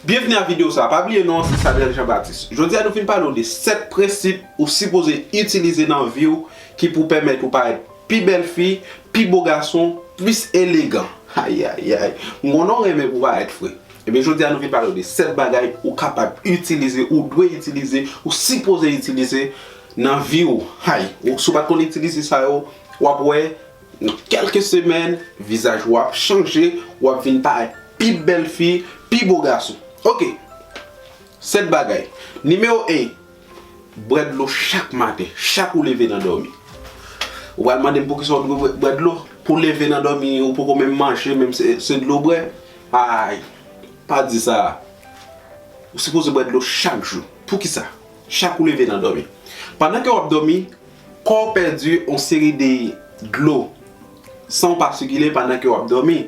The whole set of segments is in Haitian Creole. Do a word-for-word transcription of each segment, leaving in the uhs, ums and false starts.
Byenvni a videyo sa. Pa bliye non, se Sadrel Jean Baptiste. Jodi a nou vin pale w de sèt prensip ou sipoze itilize nan vi w ki pou pèmèt ou parèt pi bèl fi, pi bo gason, plis elegan. Ayayay. M konnen w renmen pou parèt fre. Ebyen, jodi a nou vin pale w de sèt bagay ou kapab itilize, ou dwe itilize, ou sipoze itilize nan vi w. Hay, ou, si w pa t konn itilize sa yo, w ap wè, nan kèlke semèn, vizaj ou ap chanje, w ap vin parèt pi bèl fi, pi bo gason. Oke. Sèt bagay. Nimewo en, bwè dlo chak maten, chak ou leve nan dòmi. Ou pral mande m poukisa w dwe bwè, bwè dlo? Pou leve nan dòmi, ou poko menm manje, menm se, se dlo bwè? Ay, pa di sa. Ou sipoze bwè dlo chak jou. Poukisa? Chak ou leve nan dòmi. Pandan ke w ap dòmi, kò w pèdi yon seri de dlo san w pa sikile pandan ke w ap dòmi.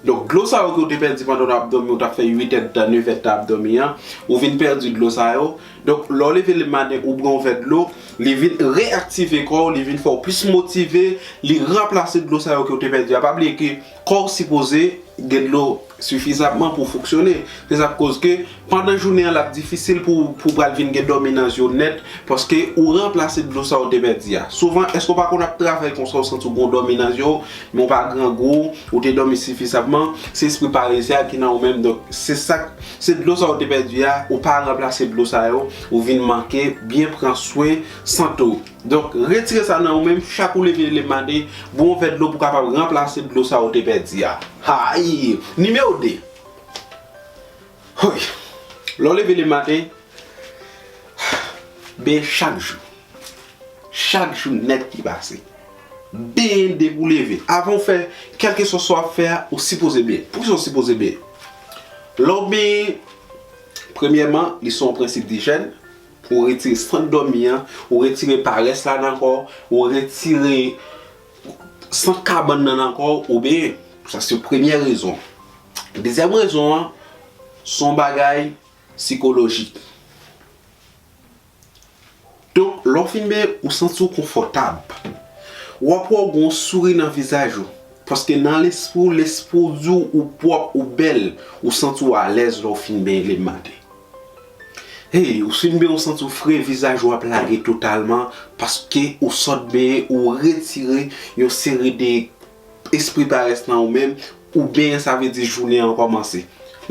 Donk, dlo sa yo ke w te pèdi pandan w ap dòmi, ou t ap fè uit èdtan, nèf èdtan ap dòmi an, ou vin pèdi dlo sa yo. Donk, lè w leve lematen, ou bwè yon vè dlo, li vin reyaktive kò w, li vin fè w plis motive, li ranplase dlo sa yo ke w te pèdi a. Pa bliye ke kò w sipoze gen dlo sifizamman pou fonksyone. Se sa k koz ke pandan jounen an, l ap difisil pou, pou pral vin gen dòmi nan zye w nèt, paske ou ranplase dlo sa w te pèdi a. Souvan, èske w pa konn ap travay konsa, w santi w gen dòmi nan zye w, men w pa grangou, ou te dòmi sifizamman, se espri parese a ki nan ou menm. Donk, se sa, se dlo sa w te pèdi a, ou pa ranplase dlo sa yo, ou vin manke byen pran swen sante w. Donk, retire sa nan ou menm, chak ou leve lematen, bwè yon vè dlo pou kapab ranplase dlo sa w te pèdi a. Hay! Nimewo de. Hoy! Lè w leve lematen, benyen chak jou. Chak jou nèt ki pase. Benyen depi w leve. Avan w fè kèlkeswa sa w ap fè a, ou sipoze benyen. Poukisa w sipoze benyen? Lè w benyen, premyèman, li se yon prensip dijèn. Ou retire sant dòmi an, ou retire parès la nan kò w, ou retire sant kabann nan nan kò w, ou benyen. Sa se premyè rezon. Dezyèm rezon an, se yon bagay sikolojik. Donk, lè w fin benyen, ou santi w konfòtab. W ap wè w gen yon souri nan vizaj ou. Paske nan lespri w, lespri w di w ou pwòp, ou bèl, ou santi w alèz lè w fin benyen lematen. Hey, ou fin benyen, ou santi w fre, vizaj ou ap lage totalman, paske ou sot benyen, ou retire yon seri de espri parès nan ou menm, ou benyen, sa vle di jounen an kòmanse.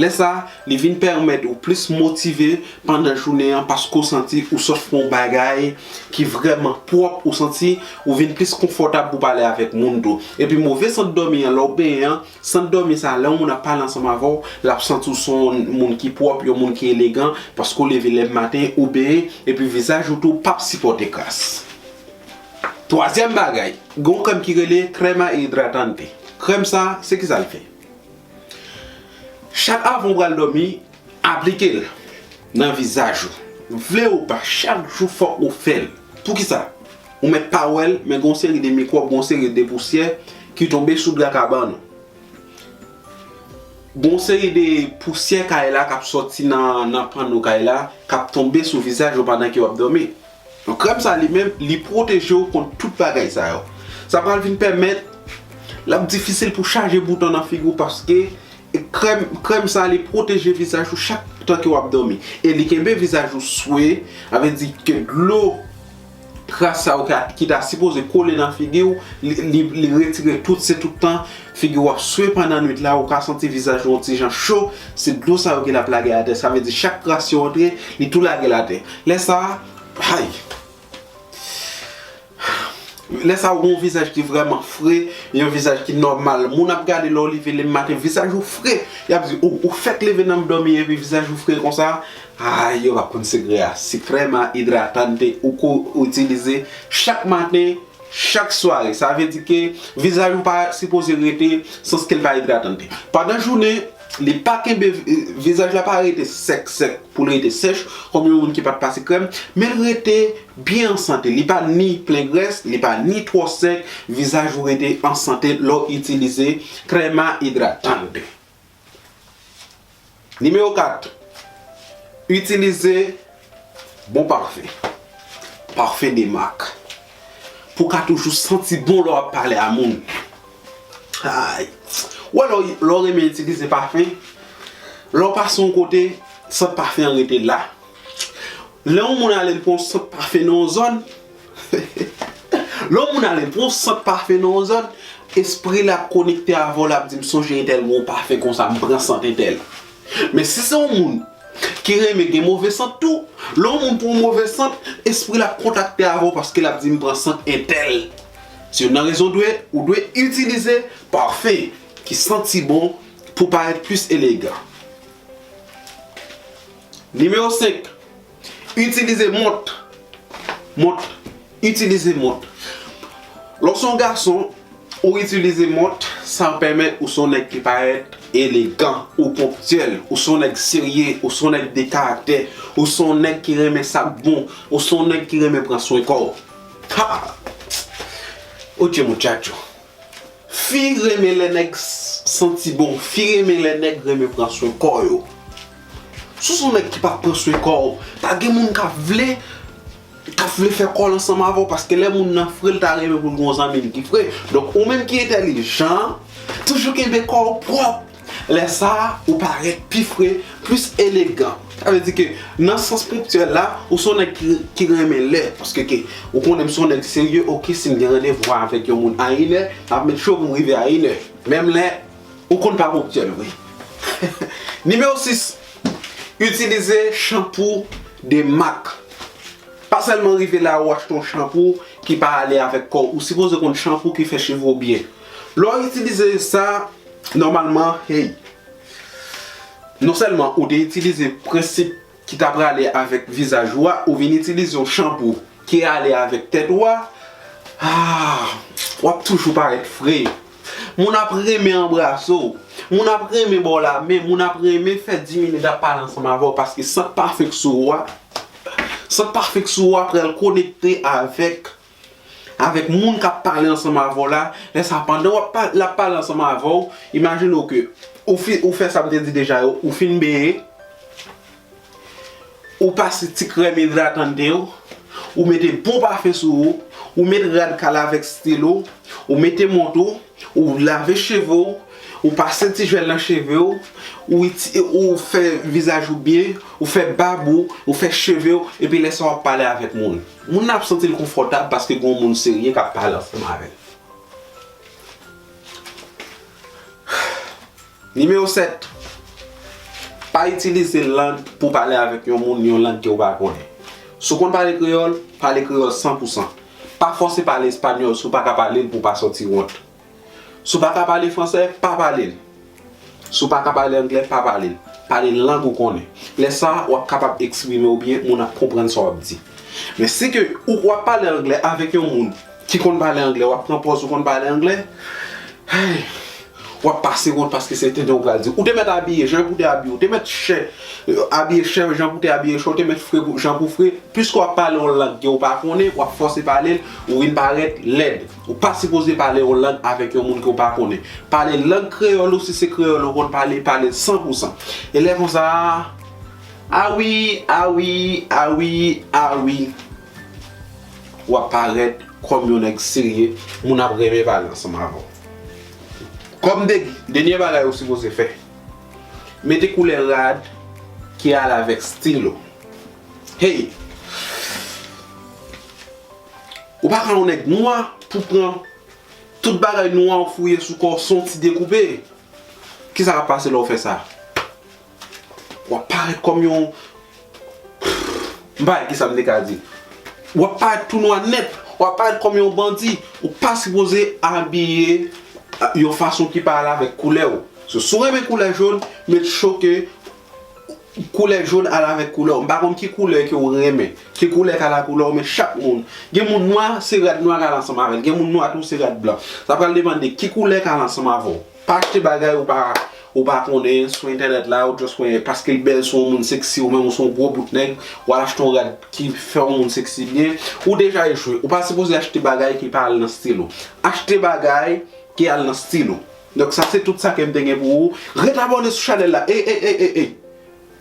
Lè sa, li vin pèmèt ou plis motive pandan jounen an, paske w santi ou sot fè yon bagay ki vrèman pwòp, ou santi ou vin plis konfòtab pou pale avèk moun tou. Epi move sant dòmi an, lè w benyen an, sant dòmi sa, lè yon moun ap pale ansanm avè w, l ap santi w se yon moun ki pwòp, yon moun ki elegan, paske w leve lè maten, ou benyen, epi vizaj ou tou p ap sipòte kras. Twazyèm bagay, gen yon krèm ki rele crema hidratante. Krèm sa, se kisa l fè? Chak avan w pral dòmi, aplike l nan vizaj ou. Vle ou pa, chak jou fòk ou fè l. Poukisa? Ou mèt pa wè l, men gen yon seri de mikwòb, gen yon seri de pousyè ki tonbe sou dra kabann ou. Gen yon seri de pousyè kay la k ap sòti nan, nan panno kay la, k ap tonbe sou vizaj ou pandan ke w ap dòmi. Donk, krèm sa li menm, li pwoteje w kont tout bagay sa yo. Sa pral vin pèmèt, l ap difisil pou chaje bouton nan figi w paske krèm, krèm sa li pwoteje vizaj ou chak tan ke w ap dòmi. E li kenbe vizaj ou swe, sa vle di ke dlo kras sa yo ka, ki ta sipoze kole nan figi w, li, li, li retire tout, se tout tan figi w ap swe pandan nwit la, ou ka santi vizaj ou yon ti jan cho, se dlo sa yo ke l ap lage atè. Sa vle di chak kras yo antre, li tou lage l atè. Lè sa, hay! Lè sa ou gen yon vizaj ki vrèman fre, yon vizaj ki nòmal. Moun ap gade lè w leve lematen, vizaj ou fre. Y ap di, ou, ou fèk leve nan dòmi epi vizaj ou fre konsa. Ay, yo p ap konn sekrè a. Se crema hidratante ou ko itilize chak maten, chak sware. Sa vle di ke vizaj ou pa sipoze rete san ke l pa hidratante. Pandan jounen, li pa kenbe, vizaj la pa rete sèk, sèk pou l rete sèch, kòm yon moun ki pa t pase krèm, men l rete byen an sante. Li pa ni plen grès, li pa ni twò sèk, vizaj ou rete an sante lè w itilize crema hidratante. Nimewo kat, itilize bon pafen. Pafen de mak. Pou w ka toujou santi bon lè w ap pale a moun. Ay. Ou wè lè w, lè w renmen itilize pafen, Lè w pase yon kote, sant pafen an rete la. Lè yon moun ale l pran yon sant pafen nan yon zòn, lè yon moun ale l pran yon sant pafen nan yon zòn, espri l ap konekte avè w, l ap di, "M sonje entèl gen yon pafen konsa, m pran sant entèl." Men si se yon moun ki renmen gen move sant tou, lè yon moun pran yon move sant, espri l ap kontakte avè w paske l ap di, "M pran sant entèl." Se youn nan rezon dwe, ou dwe itilize pafen ki santi bon pou parèt plis elegan. Nimewo senk, itilize mont. Mont. Itilize mont. Lè w se yon gason, ou itilize mont, sa pèmèt ou se yon nèg ki parèt elegan, ou ponktyèl, ou se yon nèg serye, ou se yon nèg de karaktè, ou se yon nèg ki renmen sa k bon, ou se yon nèg ki renmen pran swen kò w. Ha! Oye, muchacho. Fi renmen lè nèg s- santi bon. Fi renmen lè nèg renmen pran swen kò yo. Si w se yon nèg ki pa pran swen kò w, ta gen moun k ap vle, k ap vle fè kòl ansanm avè w, paske lè moun nan fre, l ta renmen pou l gen yon zanmi l ki fre. Donk, ou menm ki entèlijan, toujou kenbe kò w pwòp. Lè sa a, ou parèt pi fre, plis elegan. Sa vle di ke nan sans ponktyèl la, ou se yon nèg ki, ki renmen lè. Paske ke, ou konnen m se yon nèg serye, oke, si m gen randevou avèk yon moun a inè, m ap met cho pou m rive a inè. Menm lè, ou konn pa ponktyèl vre. Nimewo sis, itilize chanpou de mak. Pa sèlman rive la ou achte yon chanpou ki pa ale avèk kò w. Ou sipoze konn chanpou ki fè cheve w byen. Lè w itilize sa, nòmalman, hey, non sèlman ou te itilize prensip ki ta prale avèk vizaj ou a, ou vin itilize yon chanpou ki ale avèk tèt ou a, ah, w ap toujou parèt fre. Moun ap renmen anbrase w. Moun ap renmen ba w lamen. Moun ap renmen fè dis minit ap pale ansanm avè w paske sant pafen k sou ou a, sant pafen k sou ou a pral konekte avèk, avèk moun k ap pale ansanm avè w la. Lè sa, pandan w ap pa- l ap pale ansanm avè w, imajine w ke ou, fi, ou fè sa m te di deja yo, ou fin benyen, ou pase ti krèm idratante w, ou mete bon pafen sou ou, ou met rad kal avèk stilo, ou mete mont ou, ou lave cheve w, ou pase ti jèl nan cheve w, ou, iti- ou fè vizaj ou byen, ou fè bab ou, ou fè cheve w, epi lè sa w ap pale avèk moun. Moun nan ap santi l konfòtab paske gen yon moun serye k ap pale ansanm avè l. Nimewo sèt, pa itilize lang pou pale avèk yon moun, yon lang ke w pa konnen. Si w konn pale kreyòl, pale kreyòl san pou san. Pa fòse pale espanyòl si w pa ka pale l pou w pa santi wont. Si w pa ka pale fransè, pa pale l. Si w pa ka pale anglè, pa pale l. Pale lang ou konnen. Lè sa a, w ap kapab eksprime w byen, moun ap konprann sa w ap di. Men si ke ou w ap pale anglè avèk yon moun ki konn pale anglè, w ap pran pòz ou konn pale anglè, hey, w ap pase wont paske se tenten w pral di. Ou te mèt abiye jan pou te abiye, ou te mèt chè, abiye chè jan pou te abiye chè, ou te mèt fre pou- jan pou fre. Piske w ap pale yon lang ke w pa konnen, w ap fòse pale l, ou vin parèt lèd. Ou pa sipoze pale yon lang avèk yon moun ke w pa konnen. Pale lang kreyòl ou, si se kreyòl ou konn pale, pale l san pou san. E lè konsa, awi, awi, awi, awi, w ap parèt kòm yon nèg serye, moun ap renmen pale ansanm avè w. Kòm de- dènye bagay ou sipoze fè, mete koulè rad ki ale avèk stil ou. Hey! Ou pa ka yon nèg nwa pou pran tout bagay nwa ou fouye sou kò w, se yon ti dekoupe. Kisa k ap pase lè w fè sa? W ap parèt kòm yon, m pa wè kisa m te ka di. W ap parèt tou nwa nèt. W ap parèt kòm yon bandi. Ou pa sipoze abiye, a, yon fason ki pa ale avèk koulè w. So, si w renmen koulè jòn, met cho ke koulè jòn ale avèk koulè w. M pa konn ki koulè ke w renmen. Ki koulè k ale ak koulè w, men chak moun. Gen moun nwa, se rad nwa k ale ansanm avè l. Gen moun nwa tou, se rad blan. Sa pral depann de ki koulè k ale ansanm avè w. Pa achte bagay ou pa, ou pa konnen sou entènèt la, ou just wè paske l bèl sou yon moun seksi, ou menm ou se yon gwo bout nèg, w al achte yon rad ki fè yon moun seksi byen, ou deja echwe. Ou pa sipoze achte bagay ki pa al nan stil ou. Achte bagay ki al nan stil ou. Donk sa se tout sa ke m te gen pou ou. Ret abòne sou chanèl la. Ey, ey, ey, ey, ey.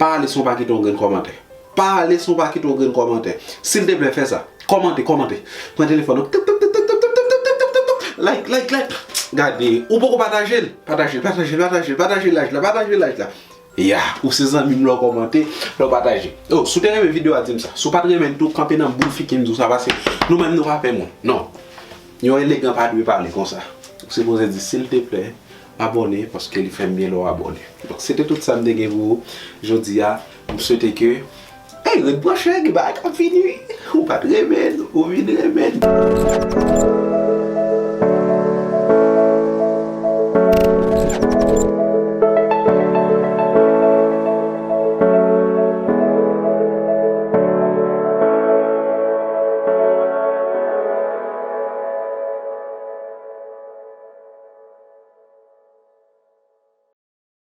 Pa ale san w pa kite yon grenn kòmantè. Pa ale san w pa kite yon grenn kòmantè. Silteplè, fè sa. Kòmante, kòmante. Pran telefòn ou. Tup, tup, tup, tup, tup, tup, tup, tup, tup, tup. Like, like, like. Gade. Ou poko pataje l. Pataje l, pataje l, pataje l, pataje laj la, pataje laj la. Ya, ou se zanmi m lè w kòmante, lè w pataje. Oh, si w te renmen videyo a, di m sa. Si w pa t renmen l tou, kanpe nan boul figi m di w sa, paske nou menm nou pa pè moun. Non. Yon elegan pa dwe pale konsa. Ou sipoze di, silteplè, abòne, paske li fè m byen lè w abòne. Donk, se te tout sa m te gen pou ou jodi a. M swete ke, hey, ret branche, gen bagay k ap vini, wi. Ou pa t renmen l, ou vin renmen l.